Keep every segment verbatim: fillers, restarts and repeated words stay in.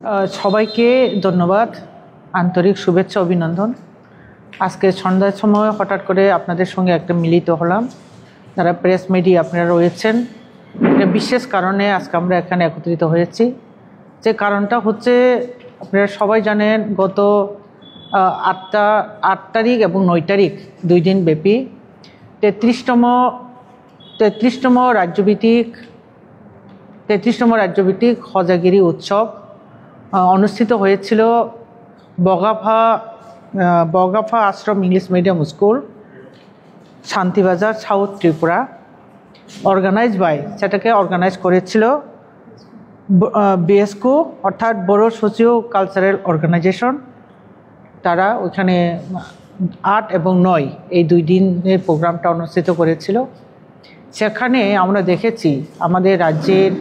আহ, সবাইকে ধন্যবাদ, আন্তরিক শুভেচ্ছা, অভিনন্দন। আজকে সন্ধ্যার সময় হঠাৎ করে আপনাদের সঙ্গে একটা মিলিত হলাম, যারা প্রেস মিডিয়া আপনারা রয়েছেন। একটা বিশেষ কারণে আজকে আমরা এখানে একত্রিত হয়েছি। যে কারণটা হচ্ছে, আপনারা সবাই জানেন, গত আহ, আটটা আট তারিখ এবং নয় তারিখ, দুই দিন ব্যাপী তেত্রিশতম তেত্রিশতম রাজ্যভিত্তিক তেত্রিশতম রাজ্যভিত্তিক হজাগিরি উৎসব আহ, অনুষ্ঠিত হয়েছিল বগাফা আহ, বগাফা আশ্রম ইংলিশ মিডিয়াম স্কুল, শান্তিবাজার, সাউথ ত্রিপুরা। অর্গানাইজ বাই, সেটাকে অর্গানাইজ করেছিল বিএসকো, অর্থাৎ বড়ো সোশিও কালচারাল অর্গানাইজেশন। তারা ওইখানে আট এবং নয়, এই দুই দিনের প্রোগ্রামটা অনুষ্ঠিত করেছিল। সেখানে আমরা দেখেছি আমাদের রাজ্যের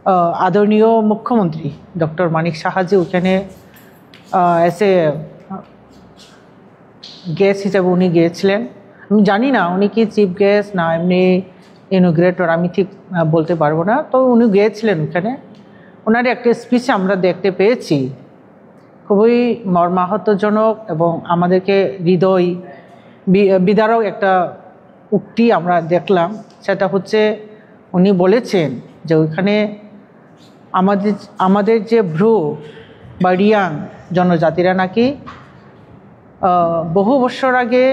আহ, আদরণীয় মুখ্যমন্ত্রী ডক্টর মানিক সাহাজি ওখানে এসে গেস্ট হিসাবে উনি গিয়েছিলেন। আমি জানি না উনি কি চিফ গেস্ট না এমনি ইনোগ্রেটর, আমি ঠিক আহ, বলতে পারবো না। তো উনি গিয়েছিলেন ওখানে, ওনার একটা স্পিচ আমরা দেখতে পেয়েছি, খুবই মর্মাহতজনক এবং আমাদেরকে হৃদয় বি- বিদারক একটা উক্তি আমরা দেখলাম। সেটা হচ্ছে, উনি বলেছেন যে ওইখানে আমাদের আমাদের যে ব্রু বা রিয়াং জনজাতিরা নাকি আহ, বহু বছর আগে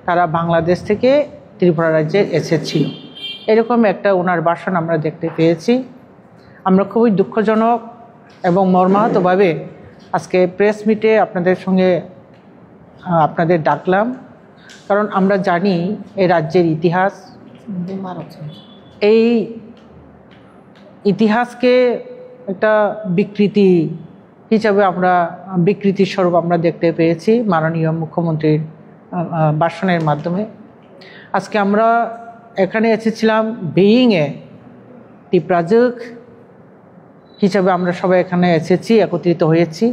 তারা বাংলাদেশ থেকে ত্রিপুরা রাজ্যে এসেছিল, এরকম একটা ওনার ভাষণ আমরা দেখতে পেয়েছি। আমরা খুবই দুঃখজনক এবং মর্মাহতভাবে আজকে প্রেস মিটে আপনাদের সঙ্গে আহ, আপনাদের ডাকলাম, কারণ আমরা জানি এই রাজ্যের ইতিহাস। এই ইতিহাসকে একটা বিকৃতি হিসাবে আমরা, বিকৃতি স্বরূপ আমরা দেখতে পেয়েছি মাননীয় মুখ্যমন্ত্রীর আহ, আহ, ভাষণের মাধ্যমে। আজকে আমরা এখানে এসেছিলাম বিইং এ তিপ্রাজুক হিসাবে, আমরা সবাই এখানে এসেছি, একত্রিত হয়েছি।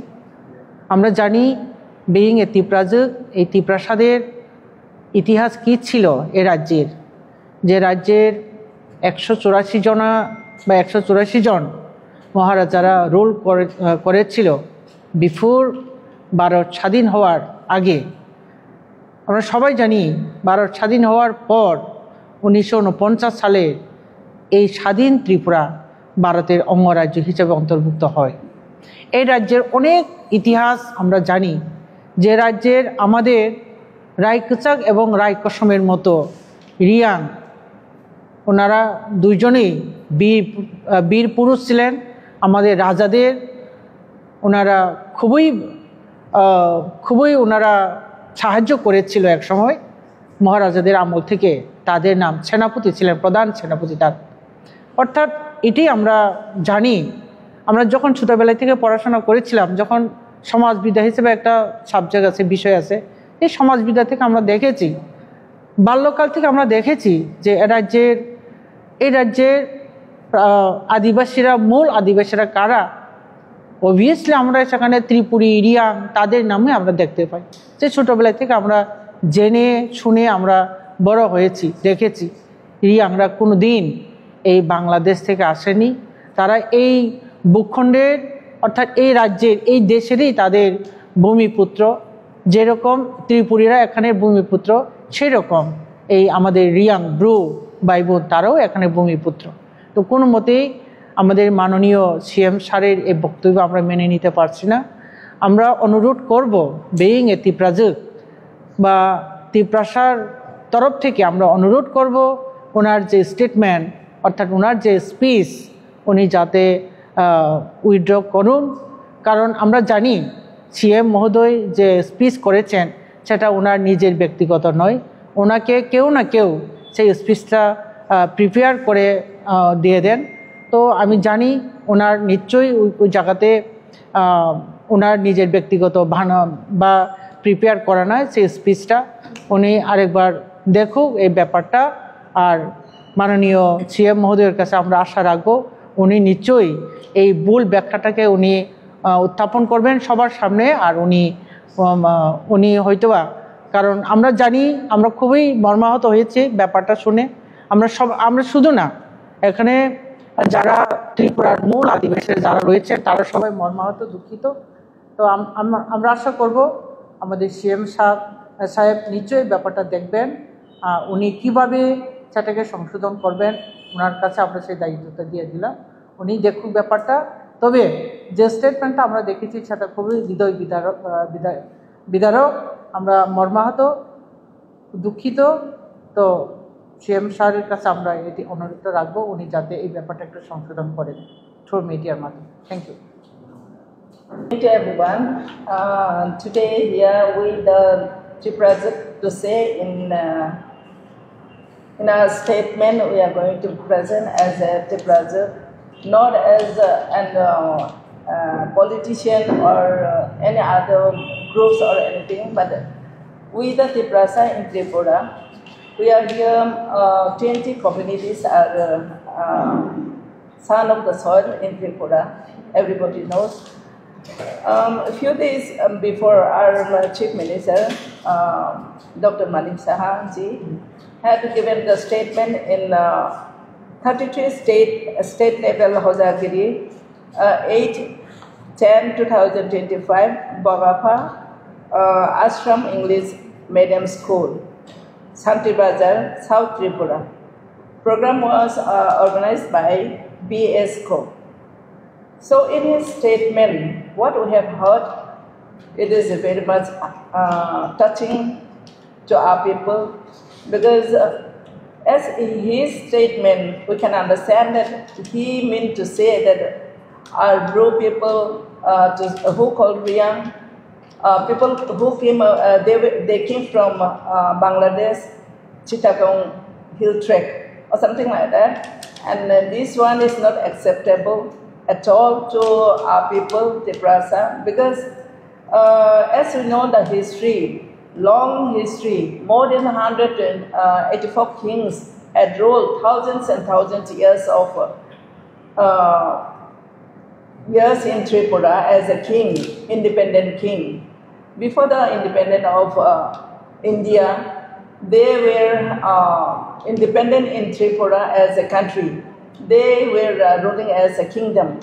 আমরা জানি বিইং এ তিপ্রাজুক, এই তিপ্রাসাদের ইতিহাস কি ছিল এ রাজ্যের, যে রাজ্যের একশো চুরাশি জনা বা একশো চুরাশি জন মহারাজারা রুল করে আহ, করেছিল বিফোর ভারত স্বাধীন হওয়ার আগে। আমরা সবাই জানি ভারত স্বাধীন হওয়ার পর উনিশশো ঊনপঞ্চাশ সালে এই স্বাধীন ত্রিপুরা ভারতের অঙ্গরাজ্য হিসেবে অন্তর্ভুক্ত হয়। এই রাজ্যের অনেক ইতিহাস আমরা জানি, যে রাজ্যের আমাদের রায়কুচাক এবং রায়কসমের মতো রিয়াং, ওনারা দুইজনেই বীর আহ, বীর পুরুষ ছিলেন। আমাদের রাজাদের ওনারা খুবই আহ, খুবই ওনারা সাহায্য করেছিল এক সময়। মহারাজাদের আমল থেকে তাদের নাম সেনাপতি ছিলেন, প্রধান সেনাপতি তার। অর্থাৎ এটি আমরা জানি, আমরা যখন ছোটোবেলা থেকে পড়াশোনা করেছিলাম, যখন সমাজবিদ্যা হিসেবে একটা সাবজেক্ট আছে, বিষয় আছে, এই সমাজবিদ্যা থেকে আমরা দেখেছি, বাল্যকাল থেকে আমরা দেখেছি যে এ রাজ্যের এই রাজ্যের আহ, আদিবাসীরা, মূল আদিবাসীরা কারা? অবভিয়াসলি আমরা সেখানে ত্রিপুরী, রিয়াং, তাদের নামে আমরা দেখতে পাই। যে ছোটোবেলা থেকে আমরা জেনে শুনে আমরা বড় হয়েছি, দেখেছি, রিয়াংরা কোনো দিন এই বাংলাদেশ থেকে আসেনি। তারা এই ভূখণ্ডের, অর্থাৎ এই রাজ্যের, এই দেশেরই তাদের ভূমিপুত্র। যেরকম ত্রিপুরীরা এখানে ভূমিপুত্র, সেই রকম এই আমাদের রিয়াং ব্রু ভাই বোন, তারাও এখানে ভূমিপুত্র। তো কোনো মতেই আমাদের মাননীয় সিএম স্যারের এই বক্তব্য আমরা মেনে নিতে পারছি না। আমরা অনুরোধ করব, বিইং এ তিপ্রাজুক বা তিপ্রাসার তরফ থেকে আমরা অনুরোধ করব, ওনার যে স্টেটমেন্ট, অর্থাৎ ওনার যে স্পিচ, উনি যাতে উইথড্র করুন। কারণ আমরা জানি সিএম মহোদয় যে স্পিচ করেছেন, সেটা ওনার নিজের ব্যক্তিগত নয়, ওনাকে কেউ না কেউ সেই স্পিচটা প্রিপেয়ার করে আহ, দিয়ে দেন। তো আমি জানি ওনার নিশ্চয়ই ওই ওই জায়গাতে আহ, ওনার নিজের ব্যক্তিগত ভানা বা প্রিপেয়ার করা নয় সেই স্পিচটা। উনি আরেকবার দেখুক এই ব্যাপারটা। আর মাননীয় সিএম মহোদয়ের কাছে আমরা আশা রাখবো, উনি নিশ্চয়ই এই ভুল ব্যাখ্যাটাকে উনি আহ, উত্থাপন করবেন সবার সামনে। আর উনি উম, আহ, উনি হয়তোবা, কারণ আমরা জানি, আমরা খুবই মর্মাহত হয়েছি ব্যাপারটা শুনে। আমরা সব আমরা শুধু না, এখানে যারা ত্রিপুরার মূল আদিবাসীরা যারা রয়েছেন, তারা সবাই মর্মাহত, দুঃখিত। তো আম-, আম-, আমরা আশা করব আমাদের সিএম সাহেব, সাহেব নিশ্চয়ই ব্যাপারটা দেখবেন। আহ, উনি কিভাবে সেটাকে সংশোধন করবেন, ওনার কাছে আমরা সেই দায়িত্বটা দিয়ে দিলাম, উনি দেখুক ব্যাপারটা। তবে যে স্টেটমেন্টটা আমরা দেখেছি, সেটা খুবই হৃদয় বিদারক, আহ, বিদায়-, বিদারক। আমরা মর্মাহত, দুঃখিত। তো সিএম স্যারের কাছে আমরা এটি অনুরোধ রাখবো, উনি যাতে এই ব্যাপারটা একটু সংশোধন করেন থ্রু মিডিয়ার মাধ্যমে। Thank you. Good morning to everyone. Uh, today here we the Tiprasa to say in uh, in our statement we are going to present as a Tiprasa, not as uh, an uh, uh, politician or uh, any other groups or anything, but we the Tiprasa in Tripura, we are here. Uh, twenty communities are uh, uh, son of the soil in Tripura. Everybody knows. Um, a few days um, before, our uh, Chief Minister, um, Doctor Manik Saha ji, had given the statement in uh, thirty-three state state level Hojagiri, uh, eight ten two thousand twenty-five, Bogapha uh, Ashram English Medium School, Santi Bazar, South Tripura. Program was uh, organized by B S Co. So in his statement, what we have heard, it is very much uh, touching to our people, because uh, as in his statement, we can understand that he meant to say that our Bru people uh, to, who called Riang, uh, people who came, uh, uh, they, were- they came from uh, Bangladesh, Chittagong Hill Trek or something like that. And uh, this one is not acceptable at all to our people, Tiprasa, because uh, as we know the history, long history, more than one hundred eighty-four kings had ruled thousands and thousands years of uh, years in Tripura as a king, independent king. Before the independence of uh, India, they were uh, independent in Tripura as a country. They were uh, ruling as a kingdom.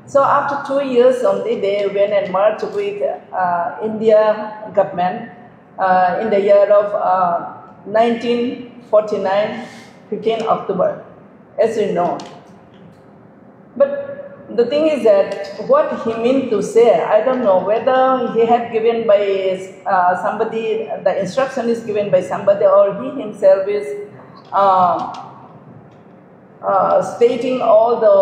So after two years only, they went and merged with uh, India government uh, in the year of uh, nineteen forty-nine, fifteen October, as you know. But the thing is that what he meant to say, I don't know whether he had given by uh, somebody, the instruction is given by somebody, or he himself is uh, uh, stating all the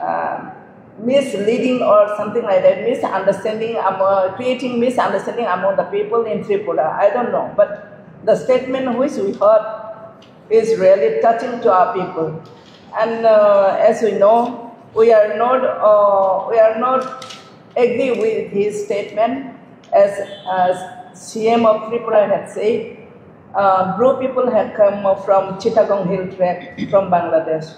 uh, misleading or something like that, misunderstanding, um, uh, creating misunderstanding among the people in Tripura. I don't know, but the statement which we heard is really touching to our people. And uh, as we know, we are not uh, we are not agree with his statement. As uh, C M of Tripura had said, uh, Bru people had come from Chittagong Hill Tract from Bangladesh.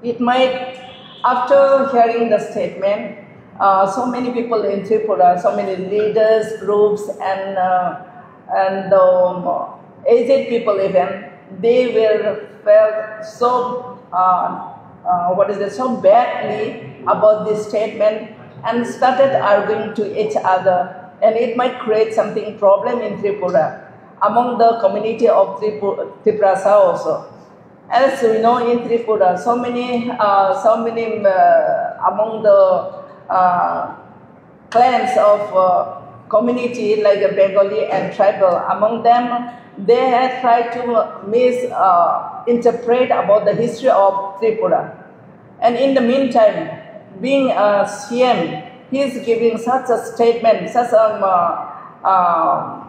It might, after hearing the statement, uh, so many people in Tripura, so many leaders, groups, and uh, and um, aged people even, they were felt so uh, uh, what is it, so badly about this statement and started arguing to each other, and it might create something problem in Tripura among the community of Tripura, Tiprasa also. As we know, in Tripura, so many, uh, so many uh, among the uh, clans of uh, community like a Bengali and tribal, among them, they had tried to misinterpret uh, about the history of Tripura. And in the meantime, being a C M, he is giving such a statement, such a um, uh, uh,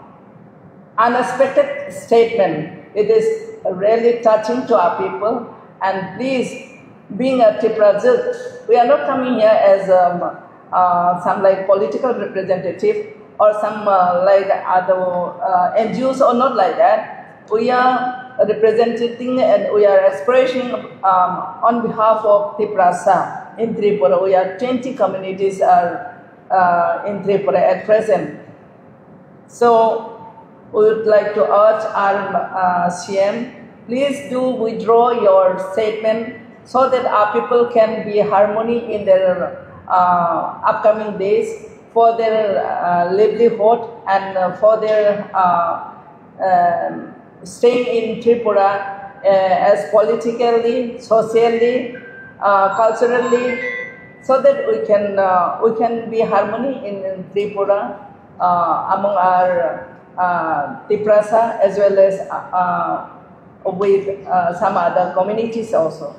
unexpected statement. It is really touching to our people. And please, being a Tiprajit, we are not coming here as um, uh, some like political representative or some uh, like other uh, N G Os or not like that. We are representing and we are expressing um, on behalf of Tiprasa in Tripura. We are twenty communities are uh, in Tripura at present. So we would like to urge our uh, C M, please do withdraw your statement so that our people can be harmony in their uh, upcoming days, for their uh, livelihood and uh, for their uh, um, staying in Tripura uh, as politically, socially, uh, culturally, so that we can uh, we can be harmony in, in Tripura uh, among our uh, Tiprasa as well as uh, uh, with uh, some other communities also.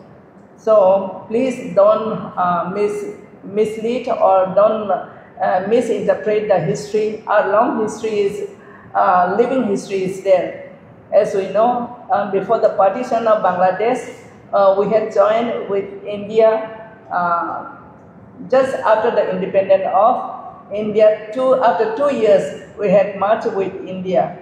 So please don't uh, mis- mislead or don't uh, misinterpret the history. Our long history is uh, living history is there. As we know, um, before the partition of Bangladesh, uh, we had joined with India uh, just after the independence of India. Two after two years, we had merged with India.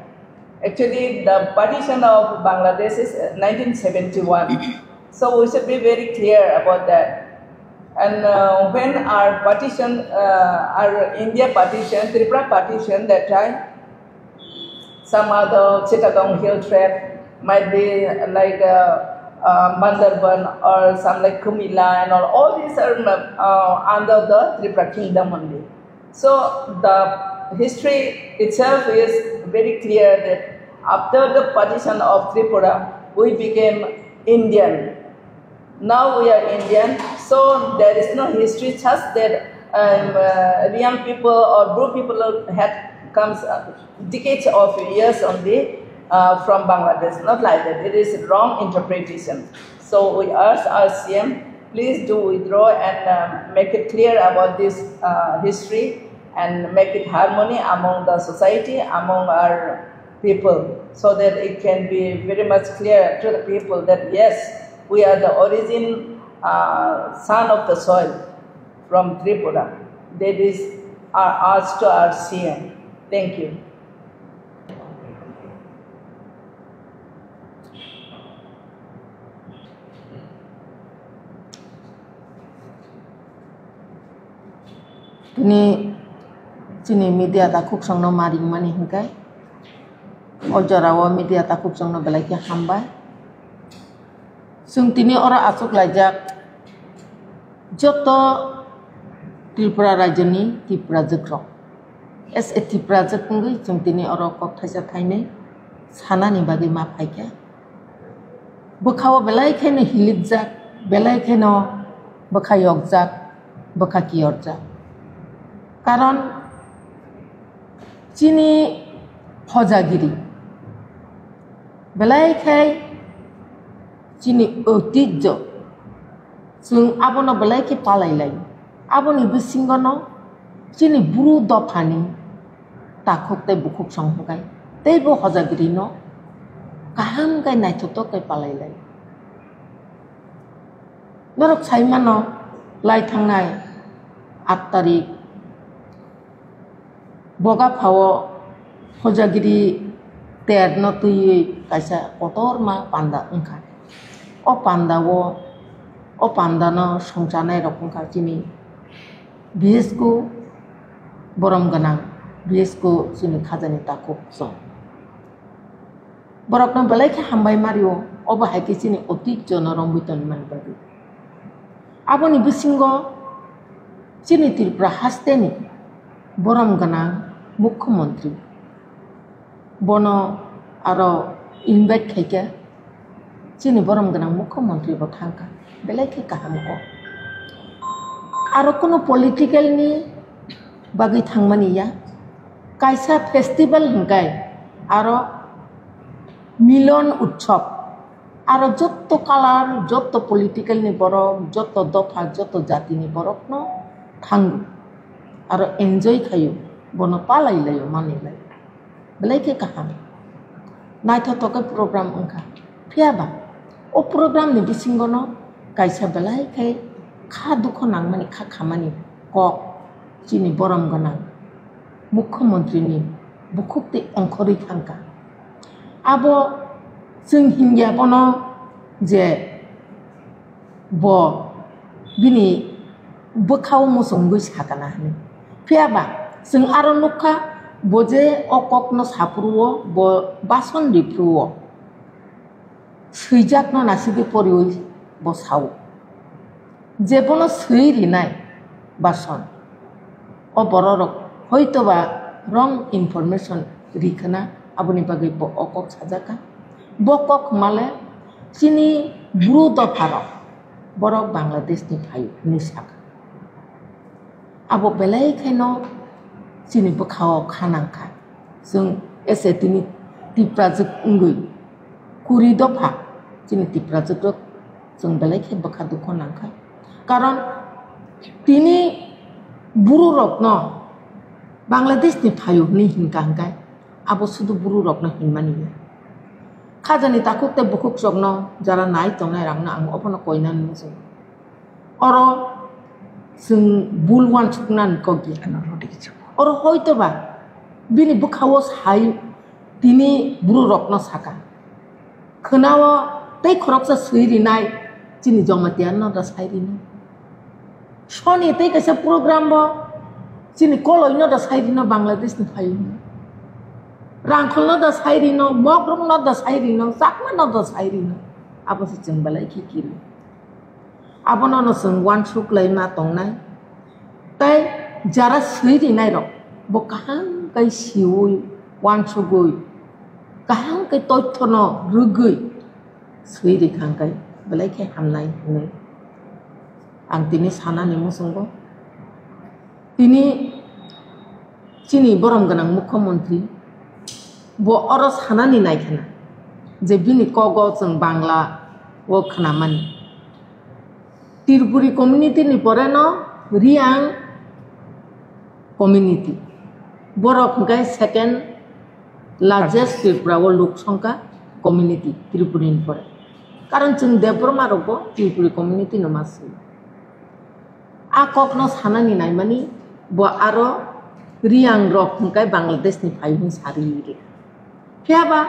Actually, the partition of Bangladesh is uh, nineteen seventy-one. So we should be very clear about that. And uh, when our partition, uh, our India partition, Tripura partition that time, some other Chittagong Hill Tract might be like uh, uh, Bandarban or some like Kumila and all. All these are uh, under the Tripura kingdom only. So the history itself is very clear that after the partition of Tripura, we became Indian. Now we are Indian, so there is no history such that um, uh, Riang people or Bru people had comes uh, decades of years only uh, from Bangladesh. Not like that. It is wrong interpretation. So we urge our C M, please do withdraw and um, make it clear about this uh, history and make it harmony among the society, among our people, so that it can be very much clear to the people that yes, we are the origin uh, son of the soil from Tripura. That is our urge to our C M. Thank you. Tini chini media takhuksongno ma ringmani hinkhe, o jorao media takhuksongno belai khe hambai. Chwng tini oro achuk laijak joto Tripura rajyoni Tiprajwkrok. As a Tiprajwk wngwi chwng tini oro kok thaisa thainwi sanani bagwi ma phaikha. Bwkhao belai kheno hilikjak, belai kheno bwkha yokjak, bwkha kiyorjak. Karon chini hojagiri belai khai chini oitijjo, chwng abono belai khe palai lai. Aboni bisingono chini bru dophani takhuk tei bukhuksong hwnkhe teibo hojagirino kaham khe naithotok khe palai lai. Norok sai mano, lai thangnai aat tarik Boga phao hojagiri terno twiwi kaisa kotorma panda wngkha. O pandao, o pandano songchanairok wngkha chini B S K borom gwnang, B S K chini khajani takhuk chwng. Borokno belai khe hambai mario, obo hai khe chini oitijjono romwi tongmani bagwi. Aboni bisingo chini Tripura hasteni borom gwnang mukhyamantri, bono aro invite khaikha, chini borom gwnang mukhyamantri bo thangkha, belai khe kaham kok. Aro kunu political ni bagwi thangmani ya, kaisa festival hwnkhe aro milon utsob, aro jotto color, jotto political ni borok, jotto dopha, jotto jati ni borok no thango, aro enjoy khaio, bono palai laio, manwi laio. Belai khe kaham. Naithotok khe program wngkha. Phiya ba, o program ni bisingo no kaisa belai khe kha dukho nangmani, kha khamani kok chini borom gwnang mukhyamantri ni bukhuk tei ongkhorwi thangkha. Abo chwng hinya bono je bo bini bwkhao muchungwi sakana hwnwi. Phiya ba, chwng aro nukha, bo je o kokno saphuru-o, bo bason riphuru-o, swijakno nasigwi poriwi bo sao. Jebono swi rinai bason. O bororok hoitoba wrong information rikhwna, aboni bagwi bo o kok sajak kha. Bo kok hwnmale chini bru dopharok borok Bangladeshni phaio hwnwi sakha. Abo belai khaino chini bwkhao kha nangkha. Chwng ese tini Tiprajwk wngwi kuri dopha chini Tiprajwkrok chwng belai khe bwkha dukho nangkha. Karon tini bururokno Bangladeshni phaio hwnwi hinkha hwnkhe abo sudu bururokno hinmani ya. Khajani takhuk tei bukhukrokno jara nai tongnai rangno ang obono koinani muchungo. Oro chwng bul uansuknani kok ya. Oro hoitoba bini bwkhao sai tini bururokno saka. Khwnao tei khoroksa swi rinai chini Jamatia no da sai rino. Soni tei kaisa program bo chini koloi no da sai rino Bangladesh ni phaio. Rangkhol no da sai rino, Mogrok no da sai rino, Chakma no da sai rino. Abo se chwng belai khe kiri. Abono no chwng uansuk lai ma tongnai. Tei jara swi rinai rok bo kaham kai siwi uansugwi, kaham kai toithono rwgwi swi rikha hwnkhe belai khe hamnai hwnwi ang tini sanani muchungo. Tini chini borom gwnang mukhyamantri bo oro sanani naikhana je bini kogo chwng Bangla o khnamani. Tripuri community ni pore no Riang community. Borok hwnkhe second largest Tripura o lok songkha community Tripuri ni pore. Karon chwng Debbarma rok bo Tripuri community no ma swi. A kok no sanani naimani bo aro Riang rok hwnkhe Bangladesh ni phai hwn sari rikha. Phiya ba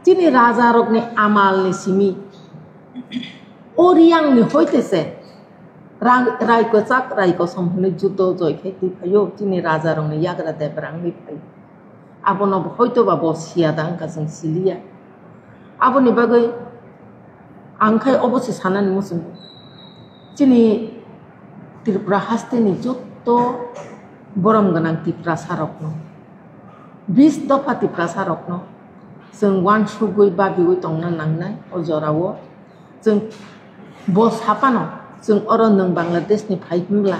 chini raja rokni amal ni simi o Riang ni hoite se rang-, rai kwchak rai kosom hwnwi judo joi khe twi phaio chini raja rokni yagra Debrang ni phai. Abono hoito ba bo siya da wngkha chwng siliya. Aboni bagwi ang khai obo se sanani muchungo. Chini Tripura hasteni jotto borom gwnang Tiprasa rokno, bis dopha Tiprasa rokno chwng uansugwi babiwi tongna nangnai o jorao. Chwng bo saphano chwng oro nwng Bangladesh ni phai hwnbla,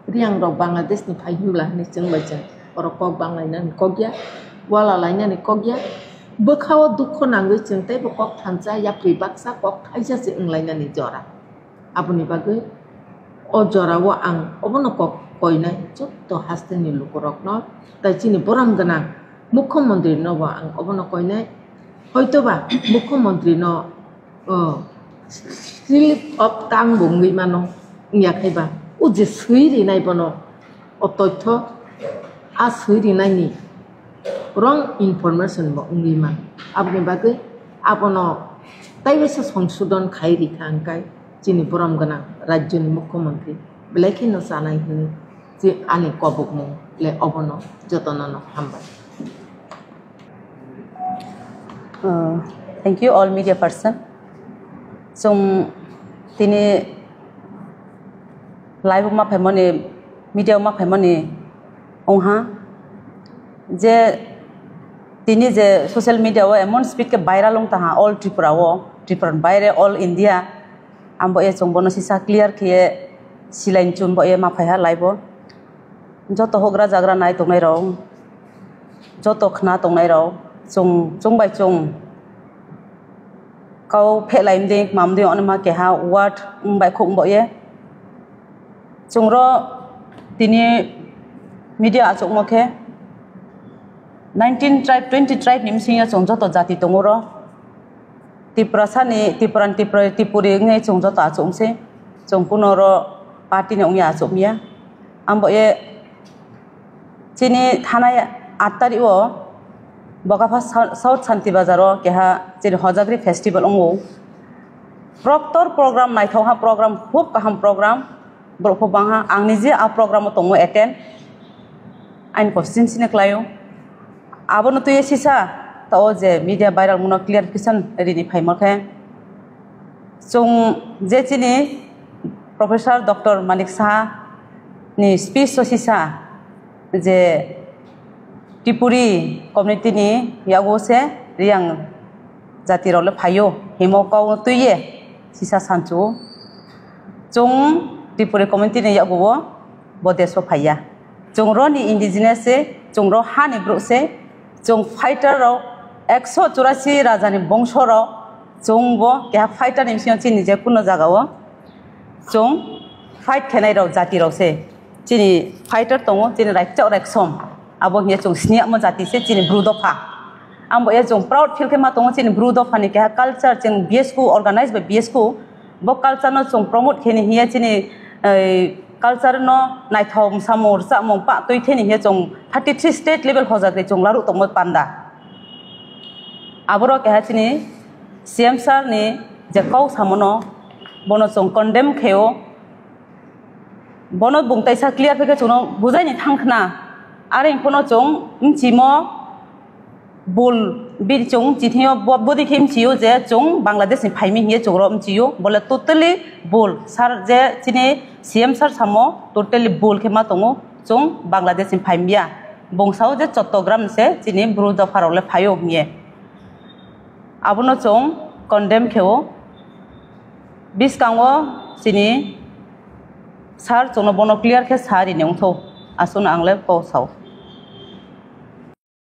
Riang rok Bangladesh ni phai hwnbla hwnwi chwng bai chwng oro kok banglainani kok ya, wala lainani kok ya. Bwkhao dukho nangwi chwng teibo kok thansa yapri baksa kok thaisa se wnglainani jora. Aboni bagwi o jorao ang obono kok koinai jotto hasteni lukurokno, tai chini borom gwnang mukhyamantri nobo ang obono koinai. Hoitoba mukhyamantri no, o, slip of tongue bo wngwi mano, wngya khai ba o je swi rinai bono o toitho a swi rinaini wrong information bo wngwi mano. Aboni bagwi abono taiwisa songsodon khai rikha hwnkhe chini borom gwnang rajyoni mukhyamantri belai kheno chanai hwnwi je ani kobokmung le obono jotono no hambai. Uh, thank you all media person. Chwng tini live ma phaimani, media ma phaimani wngha je tini je social media o emon speed khe viral wng tongha all Tripura o, Tripura ni baire all India. Ambo e chwng bono sisa clear khe silai chun bo e ma phaiha live o. Joto hogra jagra nai tongnai rok, joto khna tongnai rok, chwng, chwng bai chwng kau phelai mde, mam de, onma keha word wng bai khuk wng bo ye. Chwng ro tini media achukmo khe nineteen tribe, twenty tribe ni bsing yo chwng joto jati tongo ro. Tiprasa ni, Tipra ni, Tipra, Tipuri wngwi chwng joto achuk se. Chwng kuno ro party ni wngya achuk ya. Ambo ye chini thanai aat tarikh o Bokapha Sou-, South Santi Bazar o keha chini Hojagri Festival wngo. Proctor program, naithokha program, khub kaham program. Borok bo bangha, ang nije a program o tongo attend. Aini question sini khlaio. Abono twi sisa, ta o je media viral mano clarification rini phaimo khe. Chwng je chini Professor Doctor Manik Saha ni speech o sisa je Tripuri community ni yago se Riang jati rok le phaio himo kau twi ye sisa sanchu. Chung Tripuri community ni yago o bo desh o phaiya. Chung ro ni indigenous se, chung ro ha ni brouh se, chung fighter rok ekso churasi raja ni bongso rok, chung bo keha fighter ni bisingo chini je kuno jaga o chung fight khenai rok jati rok se. Chini fighter tongo, chini raikchak raiksom. Abo hiya chung sniya mo jati se, chini bru dopha. Ambo ya chung proud feel khe ma tongo, chini bru dopha ni keha culture, chung B S Q, organized by B S Q. Bo culture no chung promote khe ni hiya chini, eh, culture no naithok samung rwchapmung pa twi theni hiya chung thirty three state level hoja twi chung laruh tongmo panda. Aboro keha chini C M sir ni je kau samono bono chung condemn khe o. Bono bung taisa clear khe chwngno bujaini thang khna. Are phano chung mchimo bul bini chung chithio bo-, bodi khe mchio je chung Bangladesh ni phaimi hiye chung ro mchio. Bole totally bul. Sir je chini C M sir samo totally bul khe ma tongo. Chung Bangladesh ni phaimya. Bung sao je Chattogram se chini bru dopha rok le phaio hiye. Abono chung condemn khe o. Biskango chini sir chwngno bono clear khe sa rini wngtho. Aswkno ang le kok sao.